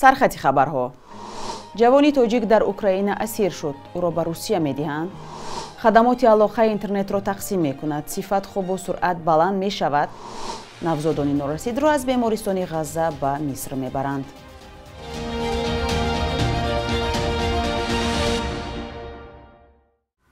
Сархати хабарҳо. Ҷавони тоҷик дар Украина асир шуд. Ӯро ба Русия медиҳанд. Хадамоти алоқаи интернетро тақсим мекунад. Сифат хубу суръат баланд мешавад. Навзодони норасидро аз бемористони Ғазза ба Миср мебаранд.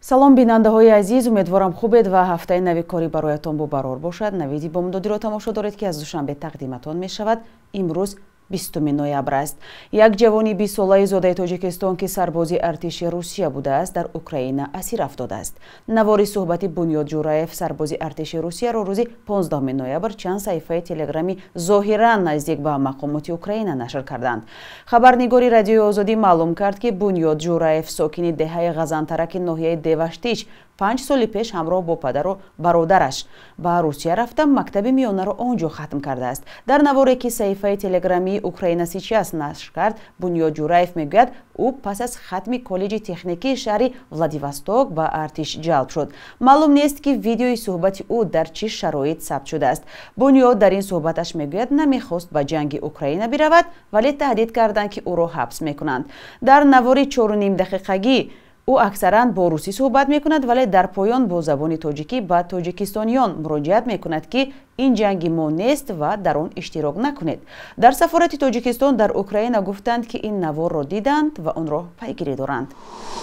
Салом, бинандаҳои азиз, умедворам хубед ва ҳафтаи нави корӣ бароятон бубарор бошад. Навиди бомдодиро тамошо доред, ки аз Душанбе тақдиматон мешавад. Имрӯз 20 ноябр аст. Як ҷавони 20-солаи зодаи Тоҷикистон, ки сарбози артиши Русия будааст, дар Украина асир афтодааст. Навори суҳбати Бунёд Ҷураев, сарбози артиши Русияро рӯзи 15 ноябр чанд саҳифаи телеграми зоҳиран наздик ба мақомоти Украина нашр карданд. Хабарнигори Радиои Озодӣ маълум кард, ки Бунёд Ҷураев, сокини деҳаи Ғазантараки ноҳияи Деваштич, 5 соли пеш ҳамроҳ бо падару бародараш ба Русия рафта, мактаби миёнаро он ҷо хатм кардааст. Дар наворе, ки саҳифаи телеграмии Украина сейчас нашр кард, Бунёд Ҷураев мегӯяд, ӯ пас аз хатми коллеҷи техникии шаҳри Владивосток ба артиш ҷалб шуд. Маълум нест, ки видеои суҳбати ӯ дар чӣ шароит сабт шудааст. Бунёд дар ин суҳбаташ мегӯяд, намехост ба ҷанги Украина биравад, вале таҳдид карданд, ки ӯро ҳабс мекунанд. Дар навори 4,5 дақиқагӣ ӯ аксаран бо русӣ суҳбат мекунад, вале дар поён бо забони тоҷикӣ ба тоҷикистониён муроҷиат мекунад, ки ин ҷанги мо нест ва дар он иштирок накунед. Дар сафорати Тоҷикистон дар Украина гуфтанд, ки ин наворро диданд ва онро пайгирӣ доранд.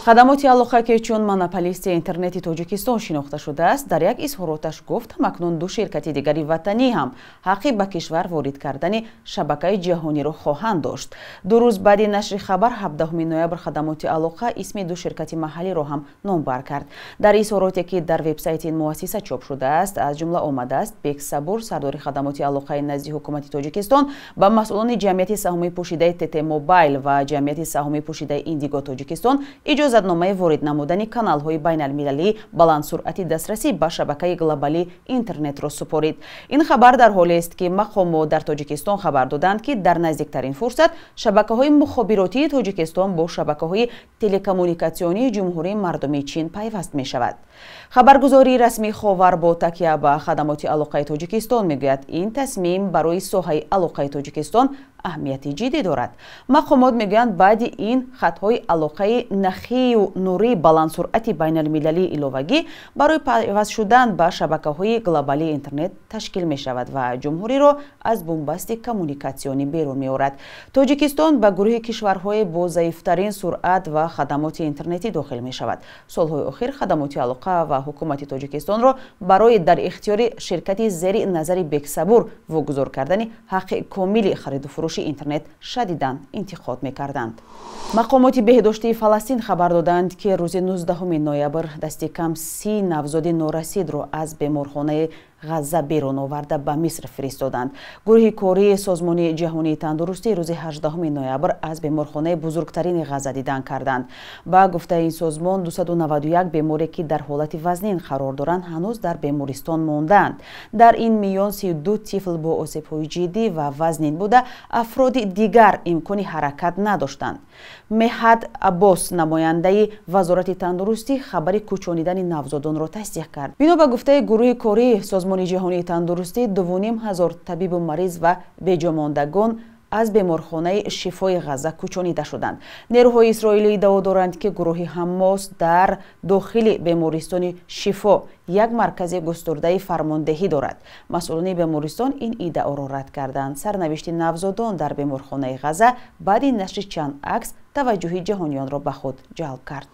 Хадамоти алоқа, ки чун монополисти интернети Тоҷикистон шинохта шудааст, дар як изҳороташ гуфт, ҳамакнун ду ширкати дигари ватанӣ ҳам ҳаққи ба кишвар ворид кардани шабакаи ҷаҳониро хоҳанд дошт. 2 рӯз баъди нашри хабар, 17 ноябр, хадамоти алоқа исми ду ширкати маҳаллиро ҳам номбар кард. Дар изҳороте, ки дар вебсайти ин муассиса чоп шудааст, аз ҷумла омадааст: Бексабур, сардори хадамоти алоқаи назди ҳукумати Тоҷикистон, ба масъулони ҷамъияти саҳомии пӯшидаи ТТ Мобайл ва ҷамъияти саҳомии пӯшидаи Индиго Тоҷикистон иҷозатномаи ворид намудани каналҳои байналмилалии баландсуръати дастрасӣ ба шабакаи глобалии интернетро супорид. Ин хабар дар ҳолест, ки мақомот дар Тоҷикистон хабар доданд, ки дар наздиктарин фурсат шабакаҳои мухобиротии Тоҷикистон бо шабакаҳои телекоммуникатсионии Ҷумҳурии Мардумии Чин пайваст мешавад. Хабаргузории расмии Ховар бо такя ба хадамоти алоқаи Тоҷикистон мегӯяд, ин тасмим барои соҳаи алоқаи Тоҷикистон аҳамияти ҷиддӣ дорад. Мақомот мегӯянд, баъди ин хатҳои алоқаи нахию нурии баландсуръати байналмилалии иловагӣ барои пайваст шудан ба шабакаҳои глобалии интернет ташкил мешавад ва ҷумҳуриро аз бунбасти коммуникатсионӣ берун меорад. Тоҷикистон ба гурӯҳи кишварҳои бо заифтарин суръат ва хадамоти интернетӣ дохил мешавад. Солҳои охир хадамоти алоқа ва ҳукумати Тоҷикистонро барои дар ихтиёри ширкати зери назари Бексабур вогузор кардани ҳаққи комили хариду фурӯши интернет шадидан интиқод мекарданд. Мақомоти беҳдоштии Фаластин хабар доданд, ки рӯзи 19 ноябр дасти кам 30 навзоди норасидро аз беморхонаи Ғазза берун оварда ба Миср фиристоданд. Гурӯҳи кории Созмони ҷаҳонии тандурустӣ рӯзи 18 ноябр аз беморхонаи бузургтарини Ғазза дидан карданд. Ба гуфтаи ин созмон, 291 беморе, ки дар ҳолати вазнин қарор доранд, ҳанӯз дар бемористон мондаанд. Дар ин миён 32 тифл бо осебҳои ҷиддӣ ва вазнин буда, афроди дигар имкони ҳаракат надоштанд. Меҳад Аббос, намояндаи Вазорати тандурустӣ, хабари кӯчонидани навзодонро тасдиқ кард. Бино ба гуфтаи гурӯҳи кории Созмони ҷаҳонии тандурустӣ, 2500 табибу мариз ва беҷомондагон аз беморхонаи Шифои Ғазза кӯчонида шуданд. Нерӯҳои исроилӣ иддао доранд, ки гурӯҳи Ҳамос дар дохили бемористони Шифо як маркази густурдаи фармондеҳӣ дорад. Масъулони бемористон ин иддаоро рад карданд. Сарнавишти навзодон дар беморхонаи Ғазза баъди нашри чанд акс таваҷҷӯҳи ҷаҳониёнро ба худ ҷалб кард.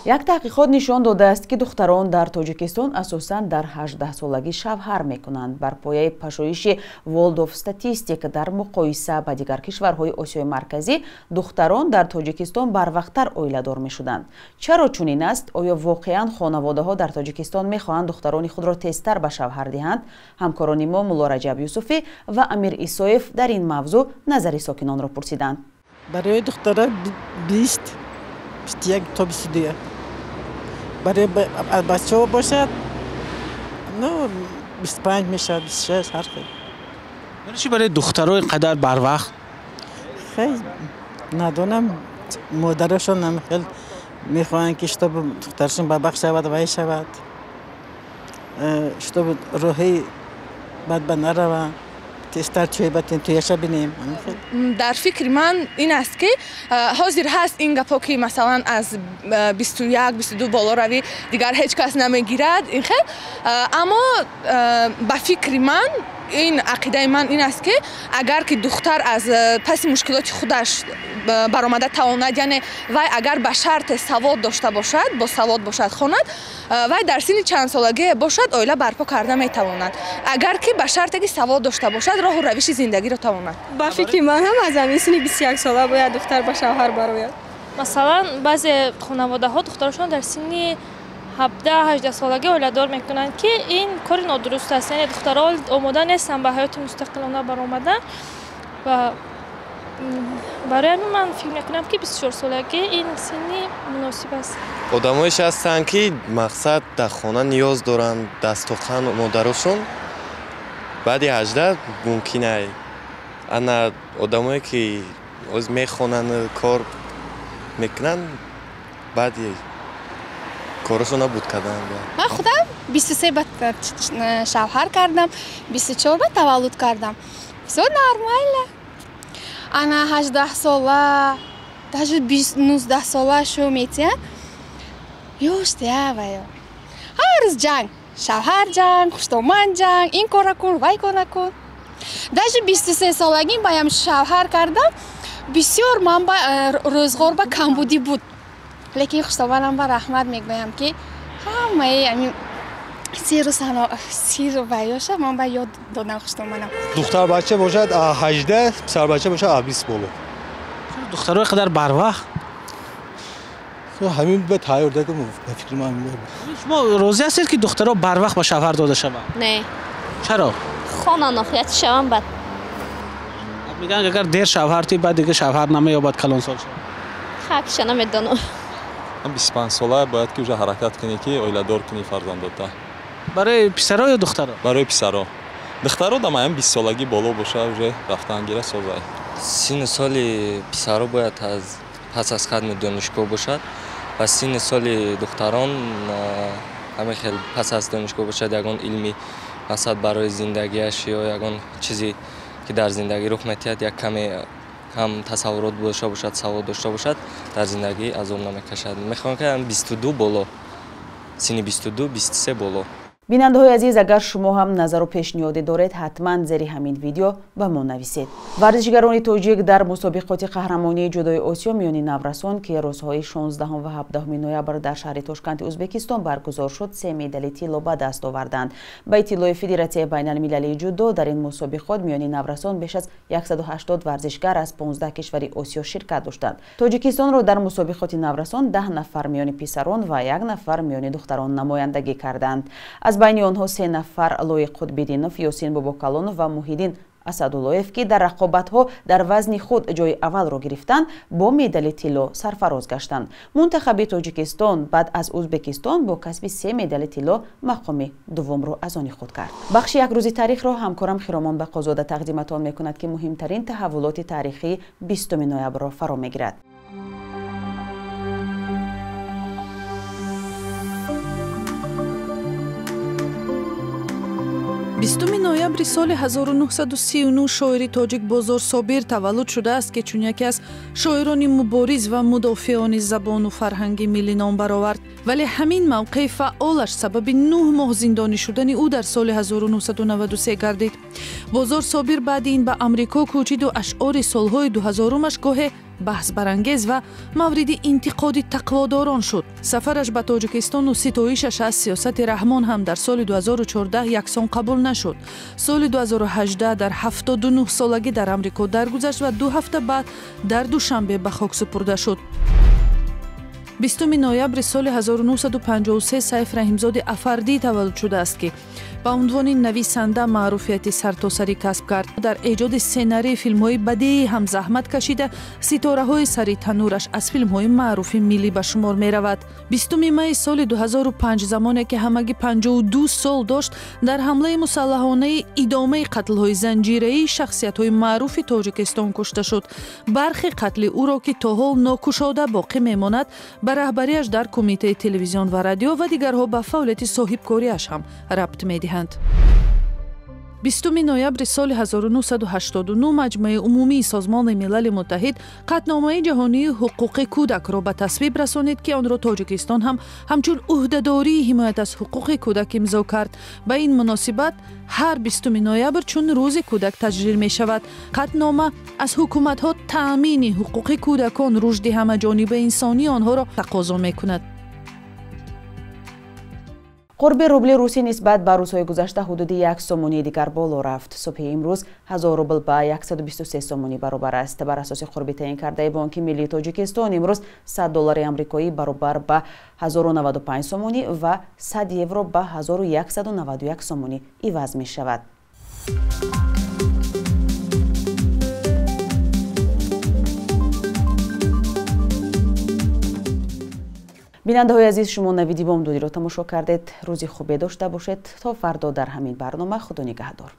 Як таҳқиқот нишон додааст, ки духтарон дар Тоҷикистон асосан дар 18-солагӣ шавҳар мекунанд. Бар пояи пашоиши World of Statistic дар муқоиса ба дигар кишварҳои Осиёи Марказӣ, духтарон дар Тоҷикистон барвақттар оиладор мешуданд. Чаро чунин аст? Оё воқеан хонаводаҳо дар Тоҷикистон мехоҳанд духтарони худро тезтар ба шавҳар диҳанд? Ҳамкорони мо Мулло Раҷаб Юсуфӣ ва Амир Исоев дар ин мавзӯъ назари сокинонро пурсиданд. Барои духтара 20, 21 то 22. Барои бачаҳо бошад, ну 25 мешавад, 26, ҳар хел. Барои чӣ барои духтаро ин қадар барвақт? Хел надонам, модарашон ҳам хел мехоҳанд, ки чтобы духтарашон бабахт шавад, вай шавад, чтобы роҳи бад ба нараванд, тезтар чӯй батем, туяша бинем. Дар фикри ман ин аст, ки ҳозир ҳаст ин гапҳо, ки масалан аз 21, 22 боло равӣ, дигар ҳеҷ кас намегирад, ин хел. Аммо ба фикри ман, ин ақидаи ман ин аст, ки агар ки духтар аз паси мушкилоти худаш баромада тавонад, яъне вай агар ба шарте савод дошта бошад, босавод бошад, хонад, вай дар синни чандсолагие бошад, оила барпо карда метавонад, агар ки ба шарте ки савод дошта бошад, роҳу равиши зиндагиро тавонад. Ба фикри ман ҳам аз ҳамин синни 21 сола бояд духтар ба шавҳар барояд. Масалан, баъзе хонаводаҳо духтарошон дар синни 17-18 солагӣ оиладор мекунанд, ки ин кори нодуруст аст. Яъне духтаро омода нестанд ба ҳаёти мустақилона баромадан ва барои ҳамин ман фикр мекунам, ки 24 солагӣ ин синни муносиб аст. Одамоеш ҳастанд, ки мақсад дар хона ниёз доранд, дастухан модарошон, баъди 18 мумкин ай. Ана одамое ки оз мехонанд, кор мекунанд, баъди корашон буд кардан. Ман худам 23 ба шавҳар кардам, 24 ба таваллуд кардам, всё нормально. Ана 18 сола, даже 19 сола шу метиҳанд, ёштя ваё ҳар рӯз ҷанг, шавҳар ҷанг, хуштоман ҷанг, ин кора кун, вай кор накун. Даже 23 солагӣ баям шавҳар кардам, бисёр ман ба рӯзғор ба камбудӣ буд, лекин хуштоманам ба раҳмат мегӯям, ки ҳамаи ҳамин сиру сиру ваёша ман ба ёд додам хуштоманам. Духтарбача бошад, 18, писарбача бошад, 20 боло. Духтаро қадар барвақт? Ҳамин ба тайёр дагам, ба фикри ман. Шумо розӣ ҳастед, ки духтаро барвақт ба шавҳар дода шаванд? Не. Чаро? Хонан, охирати шаванд, баъд. Мегӯянд, агар дер шавҳар ти, баъд дига шавҳар намеёбад, калонсол шавад. Хакша намедонам. 25 сола бояд ки уже ҳаракат кунӣ, ки оиладор кунӣ, фарзандота. Барои писаро ё духтаро? Барои писаро. Духтаро дамаям 20 солагӣ боло боша, уже рафтан гира созай. Синну соли писаро бояд аз пас аз хатми донишгоҳ бошад ва синни соли духтарон ҳамин хел пас аз донишгоҳ бошад, ягон илми масалан барои зиндагиаш ё ягон чизе ки дар зиндагӣ рух метиҳад, як каме ҳам тасаввурот дошта бошад, савод дошта бошад, дар зиндагӣ азоб намекашад. Мехоҳам, ки 22 боло, синни 22, 23 боло. Бинандаҳои азиз, агар шумо ҳам назару пешниҳоде доред, ҳатман зери ҳамин видео ба мо нависед. Варзишгарони тоҷик дар мусобиқоти қаҳрамонии ҷудои Осиё миёни наврасон, ки рӯзҳои 16 ва 17 ноябр дар шаҳри Тошканти Ӯзбекистон баргузор шуд, се медали тилло ба даст оварданд. Ба иттилои Федератсияи байналмилалии ҷудо, дар ин мусобиқот миёни наврасон беш аз 180 варзишгар аз 15 кишвари Осиё ширкат доштанд. Тоҷикистонро дар мусобиқоти наврасон 10 нафар миёни писарон ва як нафар миёни духтарон намояндагӣ карданд. Аз байни онҳо се нафар, Лоиқ Қутбиддинов, Ёсин Бобокалонов ва Муҳиддин Асадуллоев, ки дар рақобатҳо дар вазни худ ҷои аввалро гирифтанд, бо медали тилло сарфароз гаштанд. Мунтахаби Тоҷикистон баъд аз Ӯзбекистон бо касби се медали тилло мақоми дуввумро аз они худ кард. Бахши як рӯзи таърихро ҳамкорам Хиромон Бақозода тақдиматон мекунад, ки муҳимтарин таҳаввулоти таърихии 20 ноябрро фаро мегирад. 20 ноябри соли 1939 шоири тоҷик Бозор Собир таваллуд шудааст, ки чун яке аз шоирони мубориз ва мудофеони забону фарҳанги миллӣ ном баровард. Вале ҳамин мавқеи фаъолаш сабаби 9 моҳ зиндонӣ шудани ӯ дар соли 1993 гардид. Бозор Собир баъди ин ба Амрико кӯчиду ашъори солҳои дуҳазорумаш гоҳе баҳсбарангез ва мавриди интиқоди тақводорон шуд. Сафараш ба Тоҷикистону ситоишаш аз сиёсати Раҳмон ҳам дар соли 2014 яксон қабул нашуд. Соли 2018 дар 79 солагӣ дар Амрико даргузашт ва 2 ҳафта баъд дар Душанбе ба хок супурда шуд. 20 ноябри соли 1953 Сайф Раҳимзоди Афардӣ таваллуд шудааст, ки ба унвони нависанда маъруфияти сартосарӣ касб кард. Дар эҷоди сценарии филмҳои бадеӣ ҳам заҳмат кашида, ситораҳои сари танӯраш аз филмҳои маъруфи миллӣ ба шумор меравад. 20 майи соли 2005, замоне ки ҳамагӣ 52 сол дошт, дар ҳамлаи мусаллаҳонаи идомаи қатлҳои занҷираии шахсиятҳои маъруфи Тоҷикистон кушта шуд. Бархе қатли ӯро, ки то ҳол нокушода боқӣ мемонад, ба раҳбарияш дар Кумитаи телевизион ва радио ва дигарҳо ба фаъолияти соҳибкориаш ҳам рабт медиҳанд. 20 ноябри соли 1989 Маҷмӯи умумии Созмони Милали Муттаҳид Қатъномаи ҷаҳонии ҳуқуқи кӯдакро ба тасвиб расонид, ки онро Тоҷикистон ҳам ҳамчун ӯҳдадории ҳимоят аз ҳуқуқи кӯдак имзо кард. Ба ин муносибат ҳар 20 ноябр чун Рӯзи кӯдак таҷлил мешавад. Қатънома аз ҳукуматҳо таъмини ҳуқуқи кӯдакон, рушди ҳамаҷонибаи инсонии онҳоро тақозо мекунад. Қурби рубли русӣ нисбат ба рӯзҳои гузашта ҳудуди 1 сомонии дигар боло рафт. Субҳи имрӯз 1000 рубл ба 123 сомонӣ баробар аст. Бар асоси қурби таъин кардаи Бонки Миллии Тоҷикистон имрӯз 100 доллари амрикоӣ баробар ба 1095 сомонӣ ва 100 евро ба 1191 сомонӣ иваз мешавад. Бинандаҳои азиз, шумо Навиди бомдодиро тамошо кардед. Рӯзи хубе дошта бошед. То фардо дар ҳамин барнома. Худо нигаҳдор.